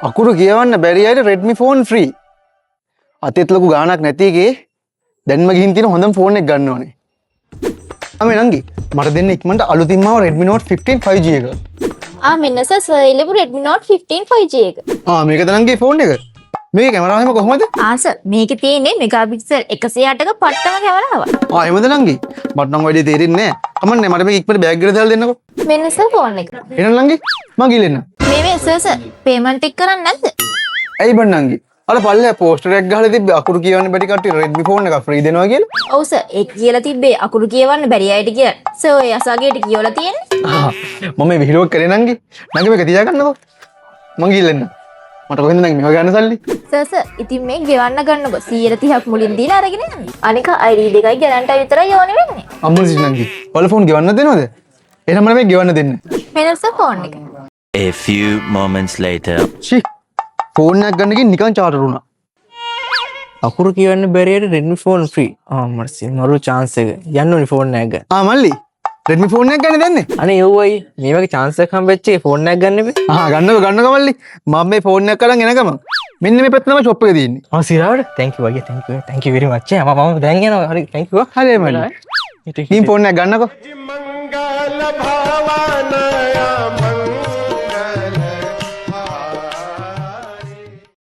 අකුරු කියවන්න බැරි අයට Redmi phone free. අතෙත් ලොකු ගාණක් නැති එකේ දැන්ම ගිහින් තියෙන හොඳම ෆෝන් එක ගන්න ඕනේ. අමේ නංගි, මට දෙන්න ඉක්මනට අලුතින්ම ආව Redmi Note 15 5G එක. ආ, මෙන්න sir, sir ඉල්ලපු Redmi Note 15 5G එක. ආ, මේකද නංගි ෆෝන් එක? මේකේ කැමරාව එහෙම කොහොමද? ආ සර්, මේකේ තියෙන්නේ මෙගාපික්සල් 108ක පට්ටම කැමරාවක්. ආ, එහෙමද නංගි? මට නම් වැඩි තේරෙන්නේ නෑ. කමක් නෑ, මට මේක ඉක්මනට බෑග් එකට දාලා දෙන්නකෝ. මෙන්න සර් ෆෝන් එක. එහෙනම් නංගි, මං ගිහලා එන්නම්. මේ මේ සර් සර් පේමන්ට් එක කරන්නේ නැද්ද? ඇයි බං නංගි? අර පල්ලෙහා පෝස්ටර් එකක් ගහලා තිබ්බේ අකුරු කියවන්න බැරි කට්ටිය Redmi phone එකක් ෆ්‍රී දෙනවා කියලා. ඔව් සර්, ඒක කියලා තිබ්බේ අකුරු කියවන්න බැරි අයට කියලා. සර් ඔය අසාගේට කියවලා තියෙන්නේ. ආ, මම මේ විහිළුවක් කරේ නංගි. නංගි, මේක තියාගන්නකෝ. මං ගිහලා එන්නම්. මට කොහෙන්ද නංගි මේවා ගන්න සල්ලි? සර් සර් ඉතින් මේ ගෙවන්න ගන්නකො 130ක් මුලින් දීලා අරගෙන යන්න. අනික ID දෙකයි ගැරන්ටි විතරයි ඕනේ වෙන්නේ. අම්මෝ නංගි, ඔයාලා ෆෝන් ගෙවන්න දෙනවද? එහෙනම් මට මේක ගෙවන්න දෙන්න. මෙන්න සර් ෆෝන් එක. A few moments later. ෂි, ෆෝන් එකක් ගන්න ගිහින් නිකන් චාටර් වුණා. අකුරු කියවන්න බැරි අයට Redmi phone free. ආ, මට මරු චාන්ස් එක. යන්න ඕනි ෆෝන් එකක් ගන්න. ආ මල්ලි, Redmi phone එකක් ගන්න දෙන්නේ? අනේ ඔව් අයියේ, මේ වගේ චාන්ස් එකක් හම්බෙච්ච එකේ ෆෝන් එකක් ගන්න එපා. ආ, ගන්නකෝ ගන්නකෝ මල්ලි. මම මේ ෆෝන් එකක් අරන් එන ගමන් මෙන්න මේ පැත්ත තමයි ෂොප් එක තියෙන්නේ. ආ සිරාවට, thank you අයියේ, thank you, thank you very much. මම මම දැන් යනවා. හරි, thank you. හරි මල්ලි. ගිහින් ෆෝන් එකක් ගන්නකෝ. මංගල භාවනාය.